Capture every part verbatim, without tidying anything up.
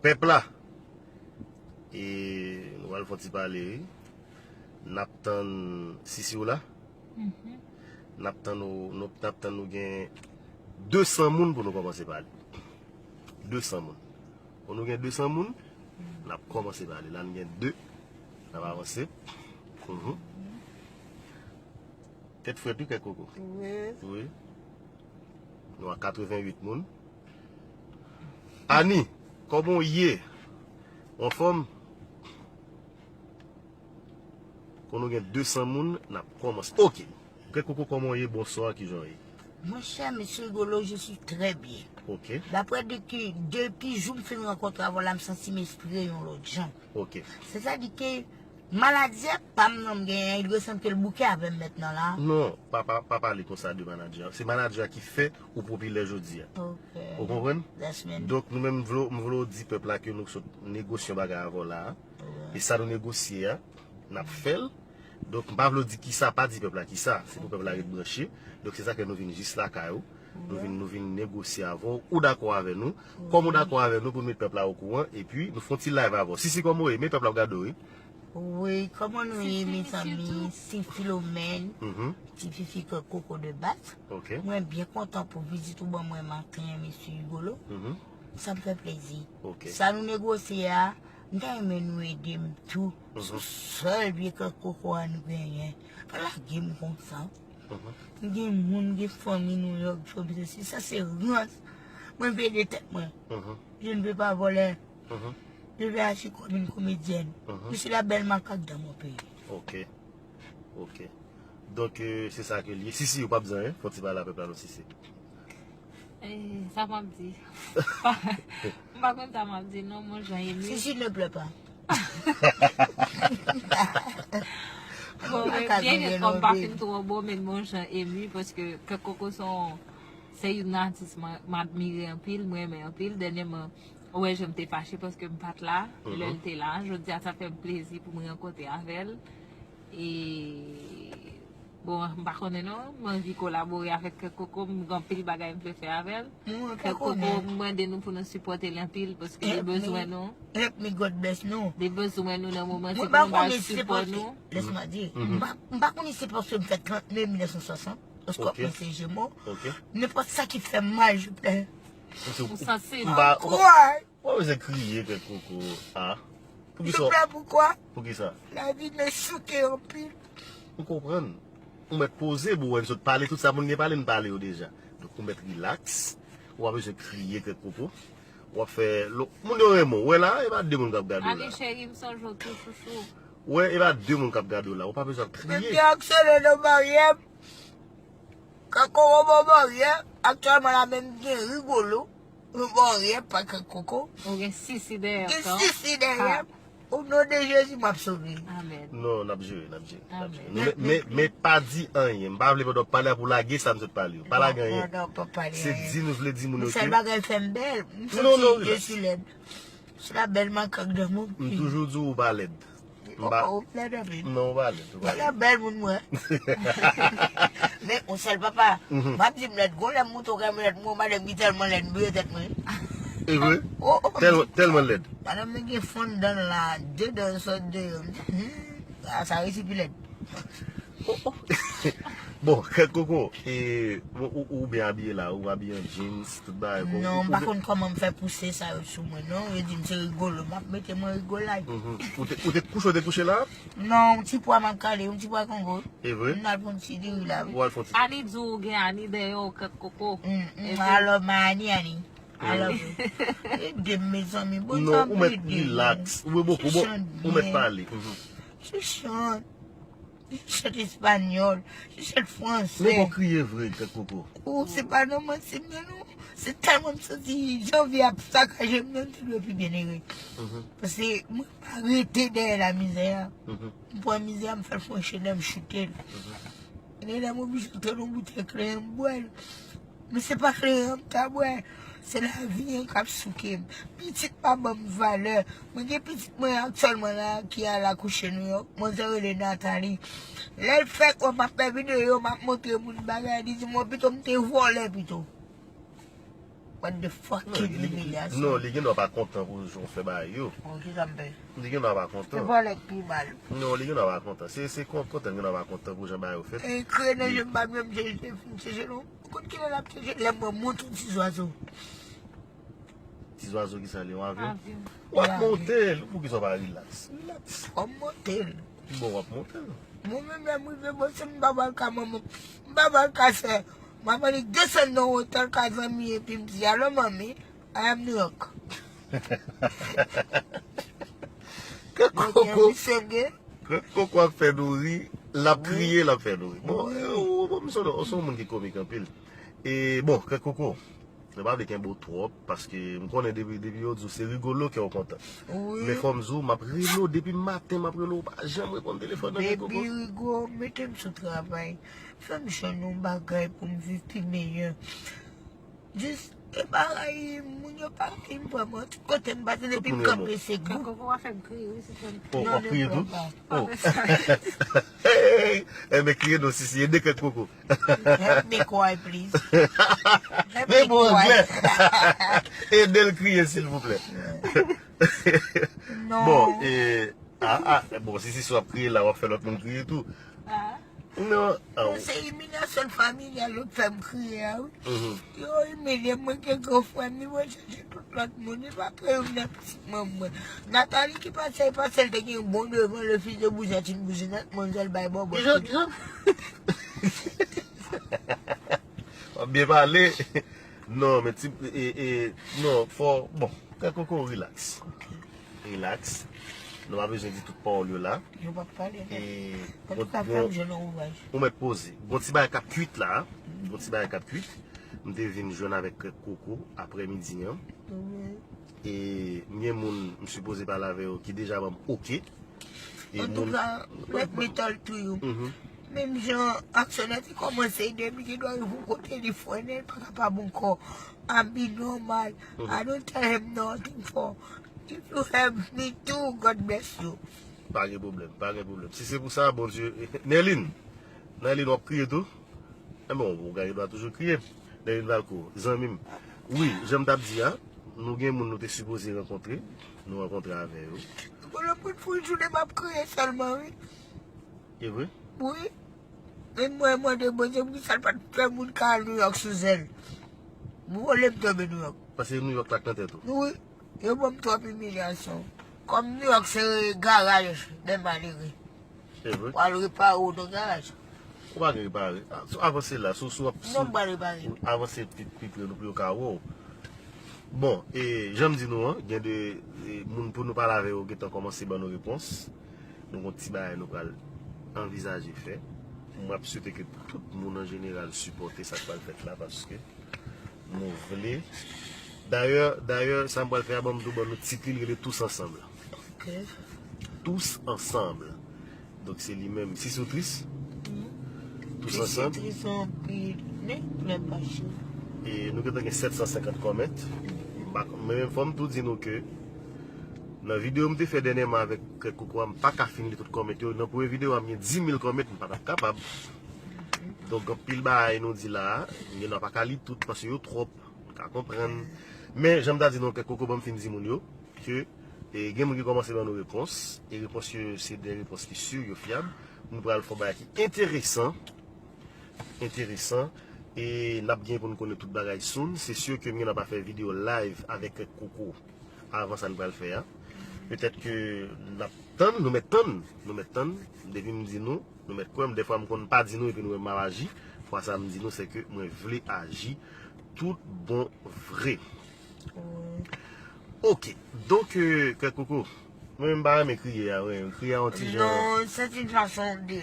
Pèp la, e nou pral fè yon ti pale, wi. N ap tann Sisi w la. N ap tann nou, nou, n ap tann nou gen de san moun pou nou kòmanse pale. De san moun. Pou nou gen de san moun, n ap kòmanse pale. La n gen de, n ap avanse. Mhm. Tèt frèt wi, Kèk Koko. Wi. Wi. Nou a katreventuit moun. Ani, kòman w ye? Ou anfòm? Kon nou gen de san moun, n ap kòmanse. Ok. Kèk Koko, kòman w ye? Bonswa, kijan w ye? Monchè, mesye Rigolo, je suis très bien. Ok. Daprè de ki, depi jou m fin rankontre avè w la, m santi m espre yon lòt jan. Ok. Sètadi ke manadjè pa m nan m genyen, il ressemble ke l bouke avè m mentnan la. Non, pa, pa, pa pale konsa de manadjè. Se manadjè ki fè ou popilè jodi a. Ok. Ou konprann? That's mean. Donk, nou menm, m vle, m vle w di pèp la ke nou sot negosye yon bagay avè w la a. Wi. E sa nou negosye a, n ap fè l. Donk, m pa vle w di kisa, pa di pèp la kisa. Se pou pèp la ret branche. Donk, se sa ke nou vin jis lakay ou. Nou vin, nou vin negosye avè w. Ou dakò avè nou. Kòm ou dakò avè nou, pou n met pèp la okouran. Epi, nou fè yon ti live avè w. Sisi, kòman w ye? Men pèp la ap gade w, wi. Wi, kòman nou ye, mezanmi? Ti Filomèn, mhm, ti fifi Kèk Koko de baz. Ok. Mwen byen kontan pou vizit ou ban mwen maten an, mesye Rigolo. Mhm. Sa m fè plezi. Ok. Sa nou negosye a, m ta renmen nou ede m tou. Mhm. Sou sèl vye Kèk Koko a nou genyen. Pa lage m konsa. Mhm. M gen moun, m gen fanmi Nouyòk, Florida, se sa se rans. Mwen vle ede tèt mwen. Mhm. Je ne veux pas voler. Mhm. Je vais agir comme une comédienne. Mhm. Je suis la belle macaque dans mon pays. Ok. Ok. Donk, euh, se sa ke l ye. Sisi, ou p ap di anyen? Fò ti pale a pèp la non, Sisi. Eh, sa m ap di. M pa konn sa m ap di non, mon jan emi. Sisi, ne pleure pas. Bon, men, byen ke kòm pa fin twò bon, men mon jan emi, paske Kèk Koko se yon, se youn nan atis m, m admire anpil, m renmen anpil. Dènyèman, ou wè jan m te fache paske m pa t la, lè l te la. Jodi a, sa fè m plezi pou m rankontre avè l. E, bon, m pa konnen non, m anvi kolabore avèk Kèk Koko, m gen anpil bagay m vle fè avè l. Kèk Koko, m mande nou pou nou sipòte l anpil, paske li bezwen nou. Help me, God bless nou. Li bezwen nou nan moman, se pou nou ba l sipò nou. Lèsman di, m pa, m pa konnen se paske m fèt trant me mil nèf san swasant, paske m se Jemo. Nenpòt sa ki fè m mal, je pleure. Ou sansib. Why? Ou pa bezwen kriye, Kèk Koko. Ah. Poukisa? Je pleure pourquoi? Poukisa? La vie me souke anpil. M konprann. Ou mèt poze, boo, n sot pale, tout sa moun gen pale, n pale yo deja. Donk, ou mèt rilaks. Ou pa bezwen kriye, Kèk Koko. W ap fè lo-, moun yo renmen w. Wè la, e pa de moun k ap gade w la. Ale, cheri, m sonje w tou, chouchou. Wè, e pa de moun k ap gade w la. Ou pa bezwen ap kriye. Depi aksele nan baryè m, Kèk Koko bò baryè, aktyèlman la menm gen Rigolo, bò baryè pa Kèk Koko. Ou gen Sisi dèyè w. Gen Sisi dèyè m. O non de Jezi, m ap sove. Amèn. Non, n ap jere, n ap jere, n ap jere. Amèn. Men, men, men pa di anyen. M pa vle pandan w ap pale a pou lage sa m sot pale yo. Pa lage anyen. Non, non, pa pale anyen. Se di nou vle di moun yo ke. Sèl bagay fè m bèl. M santi je suis laide. C'est la belle macaque dans mon pays. M toujou di w ou pa lèd. M pa. Oh, oh, lèd anpil. Non, ou pa lèd, ou pa lèd. Mwen bèl moun mwen. Men, on sèl papa. M ap di m lèd, gon lè m moute yon kamyonèt, m wè yon madanm ki tèlman lèd, m bliye tèt mwen. E vre? Oh, oh. Tèlman, tèlman lèd. Madanm nan gen fon dan l la, de dan sot deyò. M di, hmm, ah, sa resi pi lèd. Oh, oh. Bon, Kèk Koko, e, ou, ou, ou byen abiye la, ou abiye an jeans, tout bagay, bon. Non, m pa konn kòman m fè pouse sa yo sou mwen, non. Yo di m se Rigolo, m ap mete mwen Rigolay. Mhm. Ou te, ou te kouche, ou te kouche la? Non, yon ti pwa m ap kale, yon ti pwa Kongo. E vre? M al fè yon ti diri la, wi. Ou al fè yon ti. Ani di w gen Ani dèyè w, Kèk Koko. Mm, mm, alò, ma Ani, Ani. Alò, ede m, mezanmi. Bon, non, ou mèt rilaks. Ou bwè bokou, bon, ou mèt pale. Mhm. Chouchou. Li chante espanyòl, li chante fransè. Men bon, kriye vre, Kèk Koko. Ou, se pa nan manti m nan, non. Se tèlman m santi janvye ap sakaje m nan, m te dwe pi byenere. Mhm. Paske mwen pa rete dèyè lamizè a. Mhm. M pran mizè a, m fè l fè yon chenè, m choute l. Mhm. Gen lè m oblije antre nan boutèy kleren, m bwè l. Men se pa kleren an m ta bwè. Se lavi an k ap souke m. Pitit pa ban m valè. Mwen gen pitit mwen aktyèlman la ki al akouche Nouyòk. Manzè rele Nathalie. Lè l fèk wè m ap fè videyo, m ap montre moun bagay, li di m, "Bon, pito m te vòlè pito." What the fuck Non, ki li, li, imilyasyon? non, li gen dwa pa kontan pou jan w fè bagay yo. Oh, ki sa m fè? Li gen dwa pa Se kontan. Vòlè k pi mal. Non, li gen dwa pa kontan. Se, se kon, kontan gen dwa pa kontan pou jan bagay yo fèt. E kriye nan je m pa menm je te fin chèche non. Kote ki lè l ap chèche? Lè mwen monte yon ti zwazo. Ti zwazo ki sa li, yon avyon? Avyon. W ap Yon monte l, poukisa w pa relax? Relax. Fò m monte l. Pi bon, w ap monte l. Mwen menm lè m rive Boston, m pa pral ka manman. M pa pral ka sè. M ap annik desann nan otèl ka zanmi epi m di, "Alo manmi, I am New York." Kèk Mwen gen koko, misye gen. kèk koko ap fè nou ri, l ap kriye, l ap fè nou ri. Bon, Wi. e, ou, bon, misye, w se yon moun ki komik anpil. E, bon, kèk koko, mwen pa vle kenbe w twòp, paske m konnen depi, depi yo di w se rigolo ke w kontan. Wi. Men fò m di w, m ap rele w, depi maten m ap rele w, ou pa janm reponn telefòn nan kèk Baby koko. Rigo, mete m sou travay. Fè m jwenn yon bagay pou m viv pi meyè. Jis, e bagay, moun yo pa vle m vrèman. Tout kote m pase, depi m moun renmen kanpe, se Kèk gou. koko w ap fè m kriye, wi, se fèm. Oh, w Non, ap kriye non, tou? papa. Oh. Hey, hey, hey. Enben, kriye non, Sisi, ede kèk koko. Help me cry, please. Help Men me bon cry. anglè. Ede l kriye, silvouplè. Non. Bon, e, a, a, bon, Sisi, si w ap kriye la, w ap fè lòt moun kriye tou. Ah. Non, a, Non, se imilyasyon familyal yo k fè m kriye a, wi. mhm. Yo imilye mwen ke gran frè m, li mwen chèche tout lòt moun. Li pa kreye yon nèg pitit manman mwen. Nathalie ki pase, pase l te gen bon devan le fils de Boujantin Boujanèt, manzèl bay bòbò. Kijan, kijan? W ap byen pale. Non, men ti, e, e, non, fò, bon, kèk koko, relax. Relax. Nou pa bezwen di tout pawòl yo la. Yo p ap pale, non. E, Antouka, fè m jwenn yon ouvraj. Ou mèt poze. Gon ti bagay k ap kuit la. Gon ti bagay k ap kuit. M te vin jwenn avèk kèk koko aprèmidi an. Wi. E m gen moun m sipoze pale avè yo ki deja ban m oke. E moun Antouka, let me talk to you. Mhm. Menm jan aksyonè te kòmanse ede m, li gen dwa rive yon kote li frennen, li pa kapab ankò. I'm be normal. I don't tell him nothing for. If you help me too, God bless you. Pa gen pwoblèm, pa gen pwoblèm. Si se pou sa, Bondye. Nerline, Nerline, w ap kriye tou? Enben, ou gen dwa toujou kriye. Nerline Valcourt, zanmi m. Wi, jan m t ap di a, nou gen moun nou te sipoze rankontre, nou rankontre avè yo. Bon, lè moun fout jounen m ap kriye sèlman, wi. E vre? Wi. E mwen, mwen mande Bondye poukisa l pa t fè moun ka al New York sou zèl. M vole m tonbe New York. Paske New York la k nan tèt ou. Wi. Yo ban m twòp imilyasyon. Kòm New York se garaj dè malere. E vre? W al repare oto garaj. Ou pa gen repare. A, sou avanse la, sou, sou, Non, m pa repare. Avanse pi, pi pre nou pou yo ka wè w. Bon, e jan m di nou an, gen de e, moun pou nou pale avè yo gentan kòmanse ban nou repons. Nou gon ti bagay nou pral anvizaje fè. M ap swete ke tout moun an jeneral sipòte sa k pral fèt la paske nou vle. Dayè, dayè, sa m pral fè a, ban m tou ban nou tit li, li rele Tous Ensemble. Ok. Tous Ensemble. Donk se li menm. Si sou tris, Tous Tris, Ensemble. Tris anpil. Men, lè pa cho. E nou gentan gen sèt san senkant kòmèt. M pa, men fò m tou di nou ke nan videyo m te fè dènyèman avèk kèk koko a, m pa ka fin li tout kòmèt yo. Nan premye videyo a, m gen dis mil kòmèt, m pa t ap kapab. Donk, gen anpil bagay nou di la a, m gen dwa pa ka li tout paske yo twòp. M ka konprann. Men, jan m ta di nou, kèk koko ban m fin di moun yo, ke e, gen moun ki kòmanse ban nou repons, e repons yo se de repons ki si, yo fyab. Nou pral fè yon bagay ki enteresan, enteresan, e n ap gen pou n konnen tout bagay soon. Se si ke m gen dwa pa fè videyo live avèk kèk koko avan sa n pral fè a. Petèt ke n ap tann, nou mèt tann, nou mèt tann, depi m di nou, nou mèt kwè m, dèfwa m konn pa di nou epi nou wè m ap aji, fwa sa m di nou se ke mwen vle aji tout bon vre. Ok, donk, euh, kèk koko, mwen menm pa renmen kriye a, wi, kriye a yon ti jan. Non, c'est une façon de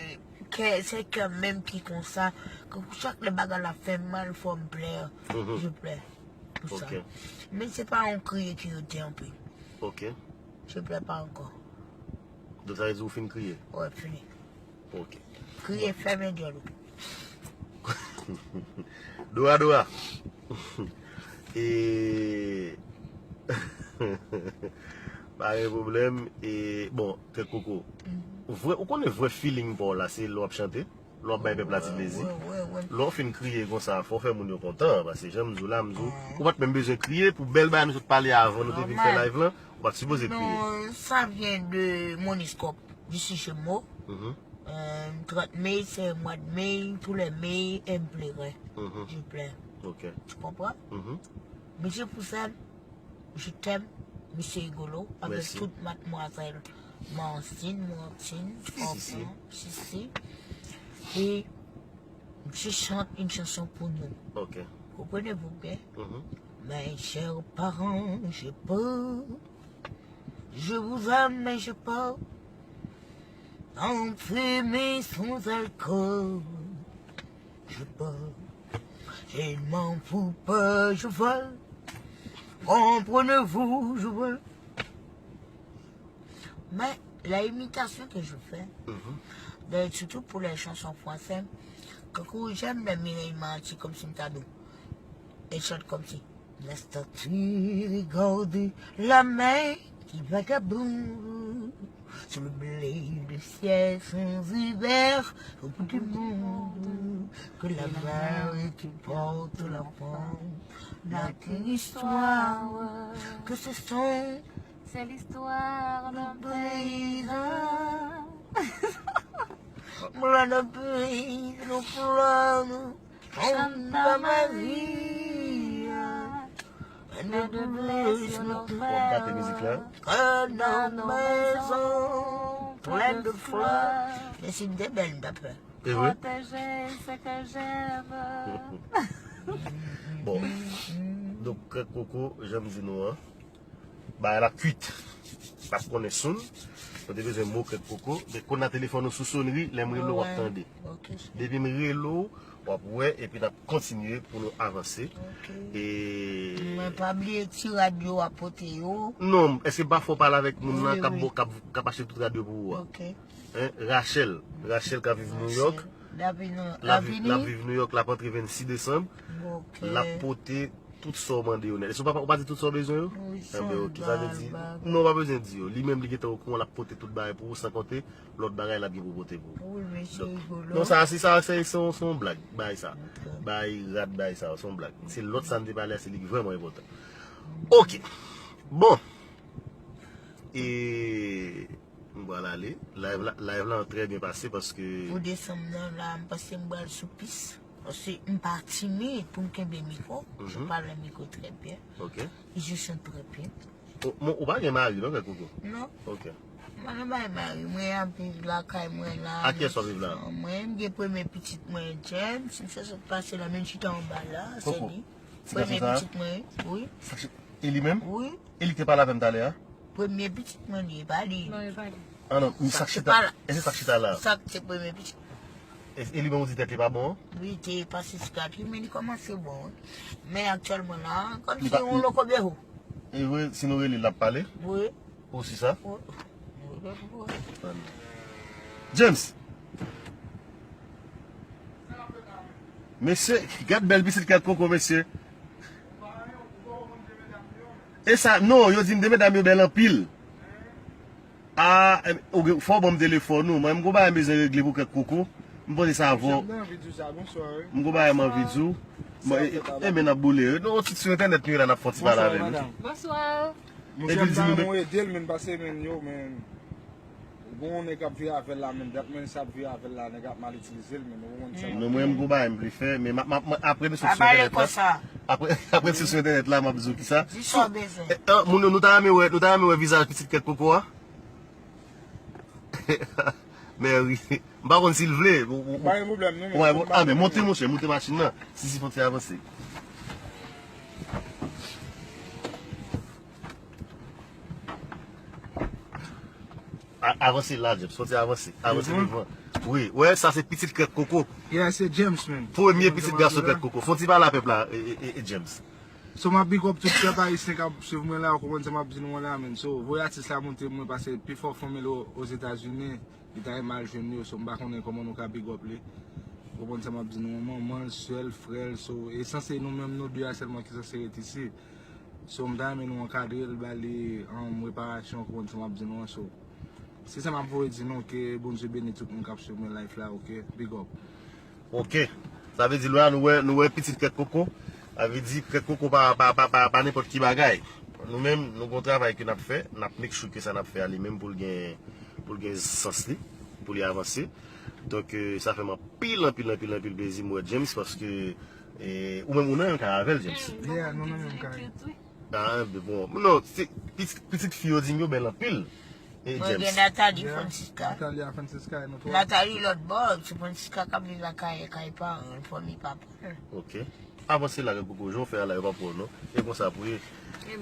kè, se kè menm ki konsa, ke chak lè bagay la fè m mal, fò m plè. Mhm. Je pleure pour ça. Ok. Men se pa yon kriye ki rete anpil. Ok. Je pleure pas encore. Donk sa vle di ou fin kriye? Ouais, fini. Ok. Kriye, fèmen dyòl ou. Dora, Dora. E pa gen pwoblèm. E bon, kèk koko. Vre, ou konnen vrè feeling pa w la, se lè w ap chante? Lè w ap bay pèp la ti plezi. Lè w fin kriye konsa, fò w fè moun yo kontan. Paske jan m di w la, m di w, ou pa t menm bezwen kriye pou bèl bagay nou sot pale avan nou te vin fè live lan. Ou pa t sipoze kriye. Non, ça vient de mon horoscope. Je suis Gémeaux. Euh, trente mai, c'est un mois de mai. Tous les mai, elle me plairait. Je pleure. Tu comprends? Mais je vous aime. Je t'aime, Monsieur Rigolo, avec toute mademoiselle Martine, Martine, Sisi. Et je chante une chanson pour nous. Ok. Comprenez-vous bien? Mes chers parents, je peux. Je vous aime, mais je peux. Enfumer sans alcool. Je peux. Je m'en fous pas, je veux. Comprenez-vous, je veux. Mais la imitation que je fais, ben, surtout pour les chansons françaises, quand j'aime la Mireille Marty comme si t'as Elle chante comme si. La statue regarde la mer qui vagabonde sur le blé de ciel sans hiver au bout du monde. Que la mer qui porte la femme n'a qu'une histoire. Que ce sont C'est l'histoire d'un paysan. Mwen la nan peyi nou flann. Santa Maria. Fleur de blé sur nos Gate frères. Mizik la. Cœur dans maison. Plein de fleurs. Men si m te bèl, m t ap fè. E vre? Protéger ce que j'aime. Bon. Donk, krèk koko, jan m di nou an, bagay la kwit. N ap konnen soon. Nou te bezwen mo krèk koko. Men konnya telefòn ou sou sonri, lè m rele w ap tande. Ok. Depi m rele w, w ap wè, epi n ap kontinye pou nou avanse. Ok. E Men pa bliye ti rad yo w ap pote yo. Non, èske pa fò pale avèk moun nan Wi, k ap wi. bo- k ap k ap achte tout radyo pou ou a? Ok. Hein? Rachel. Rachel k ap viv Nouyòk. Davino, L ap vi- l ap Davini. Viv Nouyòk, l ap antre vennsis desanm. Ok. L ap pote tout sa w mande yo nèt. Èske w pa, ou pa di tout sa w bezwen yo? Wi, Anben, ok, sa vle di, bagay. Non, w pa bezwen di yo. Li menm, li gentan okouran, l ap pote tout bagay pou ou, san konte lòt bagay l ap gen pou pote pou ou. Wi, mesye Rigolo. Non, sa, se sa, se se yon, se yon blag, bay sa. Bay rad, bay sa, se yon blag. Se lòt sa n te pale a, se li ki vrèman enpòtan. Ok. Bon. E m pral ale. Live la, live la trè byen pase paske Pou desanm nan la, m panse m pral sou pis. Paske m pa timid pou m kenbe mikwo. Je parle micro très bien. Ok. Et je chante très bien. Ou, ou, ou pa gen mari non, kèk koko? Non. Ok. Mwen pa gen mari, mwen ap viv lakay mwen la. Ak kiyès w ap viv la? Mwen, m gen premye pitit mwen, James. M sot pase la, men chita anba la, se Koko. li. Ti gason Premye sa? Pitit mwen, wi. E li menm? Wi. E li k te pale avè m talè a? Premye pitit mwen li, e pa li. Non, e pa li. Ah non, mi sak chita. E se sak chita la. Sa k te premye pitit. E e li menm ou di tèt li pa bon? Wi, te pase sikatri, men li kòmanse bon, wi. Men aktyèlman la, kòm Li si pa- yon loko beho. E vre, si nou rele l, l ap pale? Wi. Ou si sa? Wi. James! Mesye, gad bèl pitit kèk koko, mesye. E sa, non, yo di m de medam yo bèl anpil. Ah, em, ou gen- fò w ban m telefòn ou. Mwen, m gon bagay m bezwen regle pou kèk koko. M panse sa avè w. M gon bagay m anvi di w. Mwen, e, e, e men n ap boule. Non, ti sou entènèt nou ye la, n ap fè yon ti pale avè nou. Bonsoir. Epi l di nou, Mwen ede l, men pase men yo, men. Gon nèg ap viv avè l la, men dat men sa ap viv avè l la, nèg ap mal itilize l, men ou konn sa. Non, mwen, m gon bagay m vle fè, men m ap, m ap, m ap, apre nou sot Pa sou pale entènèt la. Konsa. Apre, apre nou sot sou entènèt la, m ap di w kisa. Di sa w bezwen. Eh, eh, moun yo, nou ta renmen wè, nou ta renmen wè vizaj pitit kèk koko a? Men wi. M pa konn si l vle. Ou, ou, Pa gen pwoblèm, non, ou, ah, men monte, monchè, monte machin nan. Si, si, fò ti avanse. A- Avanse la, James. Fò ti avanse. Avanse devan. Wi, wè, sa se pitit krèk koko. Yeah, se James, man. Premye pitit gason krèk koko. Fò ti pale a pèp la, e, e, e, e, James. So, m ap big up tout pèp ayisyen k ap swiv mwen la, ou konprann sa m ap di nou an la, man. So, voye atis la monte mwen, paske pi fò fanmi l o- Ozetazini, li ta renmen al jwenn yo, so, m pa konnen kòman nou ka big up li. Ou konprann sa m ap di nou an, manman l, sè l, frè l, so, e sanse nou menm nou de a sèlman ki sanse ret isi. So, m ta renmen nou ankadre l, ba li, um, reparasyon, ou konprann sa m ap di nou an, so. Se sa m ap voye di nou, ke Bondye beni tout moun k ap swiv mwen live la, oke? Big up. Ok. Sa vle di la nou wè, nou wè pitit Krèk Koko. Sa vle di Krèk Koko pa, pa, pa, pa, pa nenpòt ki bagay. Nou menm, nou gon travay ke n ap fè, n ap make sure ke sa n ap fè a li menm pou l gen, pou l gen sans li, pou li avanse. Donk, euh, sa fè m anpil, anpil, anpil, anpil plezi m wè James paske, eh, ou menm ou nan yon kay avè l, James. Yeah, nou nan menm kay. Ah, bon. Non, se pitit, pitit fi yo di m yo bèl anpil. Eh, Mwen James. Gen Nathalie Yeah. Francisca. Nathalie a Francisca, e nou twa. Nathalie lòt bò, se Francisca k ap viv lakay, kay paran l, fanmi papa l. Ok. Avanse la, Krèk Koko, jan w fè a la, yo pa pou w non. E konsa pou ye.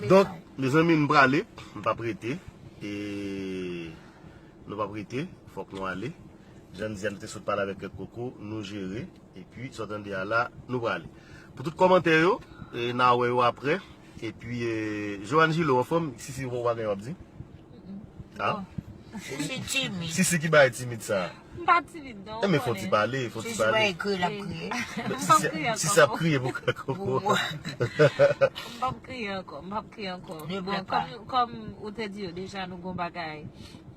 Donk, mezanmi, m prale, m p ap rete. E nou p ap rete, fòk nou ale. Jan n di a, nou te sot pale avèk Krèk Koko, nou jere. Epi, sa w tande a la, nou prale. Pou tout kòmantè yo, e n a wè yo aprè. Epi, e, Joanne Gilo, anfòm, si si w pa gen w ap di. Ah? Si timid. Si si ki bagay timid sa. M pa timid non. E men fò ti pale, fò ti Si se pa pale. Ekri l ap kriye. Si si ap kriye pou Krèk Koko. M p ap kriye ankò, m p ap kriye ankò. Ne Bon, pleure pas. Kòm, kòm ou te di yo deja, nou gon bagay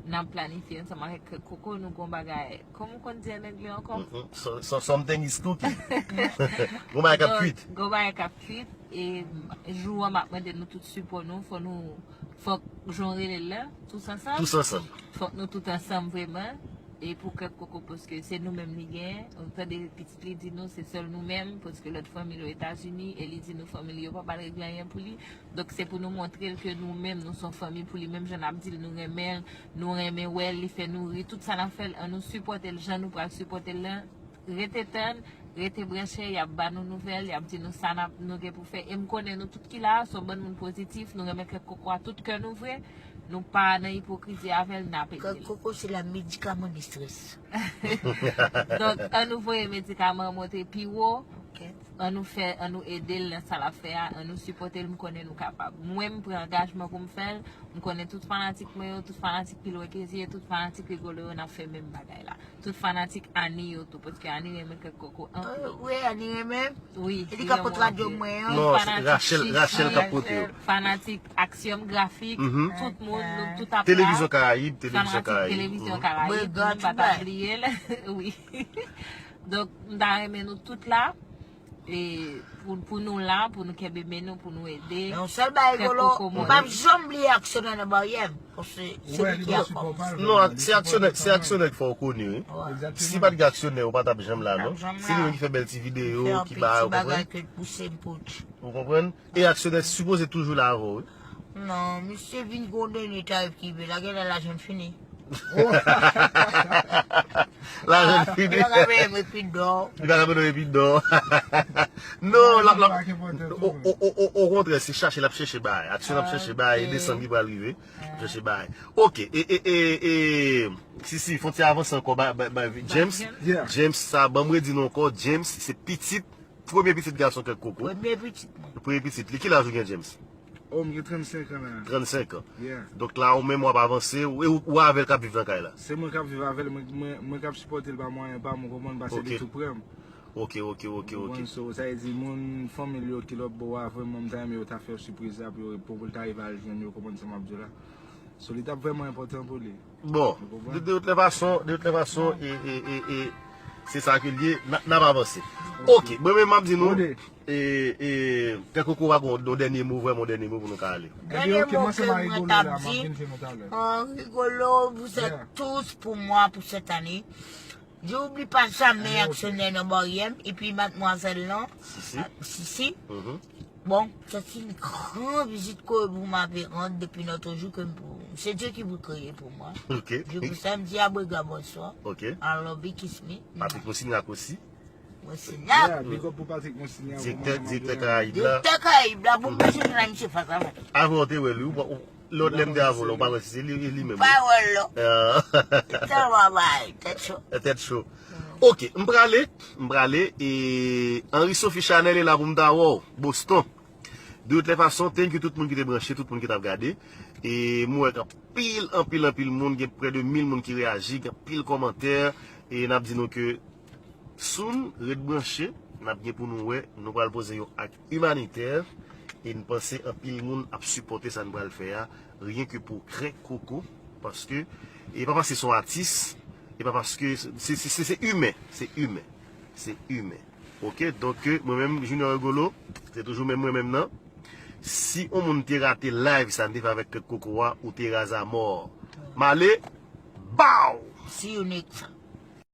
n ap planifye ansanm avèk Koko, nou gon bagay. Kòman ou konn di an anglè ankò? Mm-mm. So, so, something is cooking. Gon bagay k ap kwit. Gon bagay k ap kwit. E jou an m ap mande nou tout sipò nou. Fò nou, fòk jan w rele l la, tous ansanm. Tous ansanm. Fòk nou tout ansanm vrèman. E pou Krèk Koko, paske se nou menm li gen. Ou tande pitit li di nou se sèl nou menm, paske lòt fanmi l yo Etazini, e li di nou fanmi li yo pa pral regle anyen pou li. Donk se pou nou montre l ke nou menm nou se yon fanmi pou li, menm jan n ap di l nou renmen l, nou renmen wè l, li fè nou ri, tout sa n ap fè l, ann nou sipòte l jan nou pral sipòte l lan. Rete tann, rete branche, y ap ba nou nouvèl, y ap di nou sa n ap, nou gen pou fè. E m konnen nou tout ki la a, se yon bann moun pozitif, nou renmen Krèk Koko a tout kè nou vre, nou pa nan ipokrizi avè l, n ap ede Krèk l. Koko se la medikaman de strès. Donk, ann nou voye medikaman an monte pi wo, Ok. ann nou fè, ann nou ede l nan sa l ap fè a, ann nou sipòte l, m konnen nou kapab. Mwen, m pran angajman pou m fè l, m konnen tout fanatik mwen yo, tout fanatik Pilwen Kezye, tout fanatik Rigolo yo, n ap fè menm bagay la. Tout fanatik Ani yo tou, paske Ani renmen Krèk Koko anpil. Wi, Ani renmen. Wi. E li ka pot radyo mwen an. Non, se Rachel, Rachel k ap pote yo. Fanatik Aksyon Grafik, Mhm. Tout moun, nou tout ap la. Televizyon Karayib, Televizyon Fanatik Karayib. Televizyon Mhm. Karayib, Mwen nou pa gran ta bliye l. Wi. Donk, m ta renmen nou tout la. E pou, pou nou la, pou nou kenbe men nou, pou nou ede. Men yon sèl bagay Krèk Rigolo, Koko m mwen. P ap janm bliye aksyonè nan baryè m. Paske se Wè, li li ki bon an sipò fòs. pa l. Non, se aksyonè, se aksyonè k fè w koni, wi. Wè. Egzakteman. Si pa t gen aksyonè, ou pa t ap janm la, Pa non? t janm Se li la. menm ki fè bèl ti videyo, Fè ki anpil ba, ti ou bagay konprann? ke l pouse m pou Ou konprann? E aksyonè sipoze toujou la avè w, wi. Non, misye vin gon dènye tarif ki rive la, gen lè lajan fini. Lajan fini. Yo ka peye mwen pi dò. Li pa ka peye mwen pi dò. Non, la, la, Pa ki pòte o, tou. o, o, o, okontrè, se chache, l ap chèche bay. Aksyon ap chèche bay, e desanm ki pral rive. L ap chèche bay. Ok, e, e, e, e, si, si, fon ti avanse ankò, ba, ba, ba, James. Yeah. James, sa, ban m redi nou ankò, James, se pitit, premye pitit gason Krèk Koko. Premye pitit mwen. Premye pitit li. Ki laj ou gen, James? Oh, m gen trannsenk an la. Trannsenk an. Yeah. Donk la, ou menm w ap avanse, ou, ou avè l k ap viv nan kay la. Se mwen k ap viv avè l, mwen, mwen, mwen k ap sipòte l pa mwayen pa m, ou konprann, paske Ok. li tou prè m. Ok, ok, ok, Ou ok. konprann, so, sa vle di moun, fanmi l yo ki lòt bò a, vrèman, m ta renmen yo ta fè yon sipriz la pou yo, pou, pou l ta rive al jwenn yo, konprann sa m ap di w la. So, li t ap vrèman enpòtan pou li. Bon, Ou konprann? de, de tout lè fason, de tout lè fason, e, e, e, e, se sa ke l ye, n a, n ap avanse. Ok, mwen menm m ap di nou, Mande. e, e, Krèk Koko va gon, yon dènye mo, vrèman, yon dènye mo pou nou ka ale. Ebyen, ok, mwen se Marie Golo la, m ap vin fè nou talè. Oh, Rigolo, vous êtes Yeah. tous pour moi pour cette année. Je oublie pas jamais Allez, ok. Aksyonè nan baryè m, epi madmwazèl lan, Si, si. ah, Sisi. Mhm. Bon, c'est une grande visite que vous m'avez rendue depuis l'autre jour que vous, c'est Dieu qui vous créé pour moi. Ok. Je vous salue, je dis à Brega bonsoir. Ok. Alors, Big Kiss Me. Patrick Monsignac osi. Monsignac. Yeah, big up pou Patrick Monsignac. Direktè, direktè Karayib la. Direktè Karayib la, pou m bezwen nan misye fas a fas. Avè w te wè li, ou pa, ou, lòt lè m te avè w la, ou pa wè si se li, li menm. Pa wè l, non. Ah. Tèt waway, tèt cho. Tèt cho. Ok, m prale, m prale, e Henri Sophie Chanel e la pou m ta wè w, Boston. De tout lè fason, thank you tout moun ki te branche, tout moun ki t ap gade. E m wè k anpil, anpil, anpil moun, gen prè de mil moun ki reyaji, gen anpil kòmantè. E n ap di nou ke soon, ret branche, n ap gen pou nou wè, nou pral poze yon ak imanitè. E n panse anpil moun ap sipòte sa n pral fè a, ryen ke pou Krèk Koko. Paske, e pa paske se yon atis, e pa paske, se, se, se, se imen, se imen, se imen. Ok, donk, euh, mwen menm, Junior Rigolo, se toujou menm mwen menm nan. Si yon moun te rate live sa m te fè avèk Kèk Koko a, ou te raz a mò. M ale, baw! See you next time.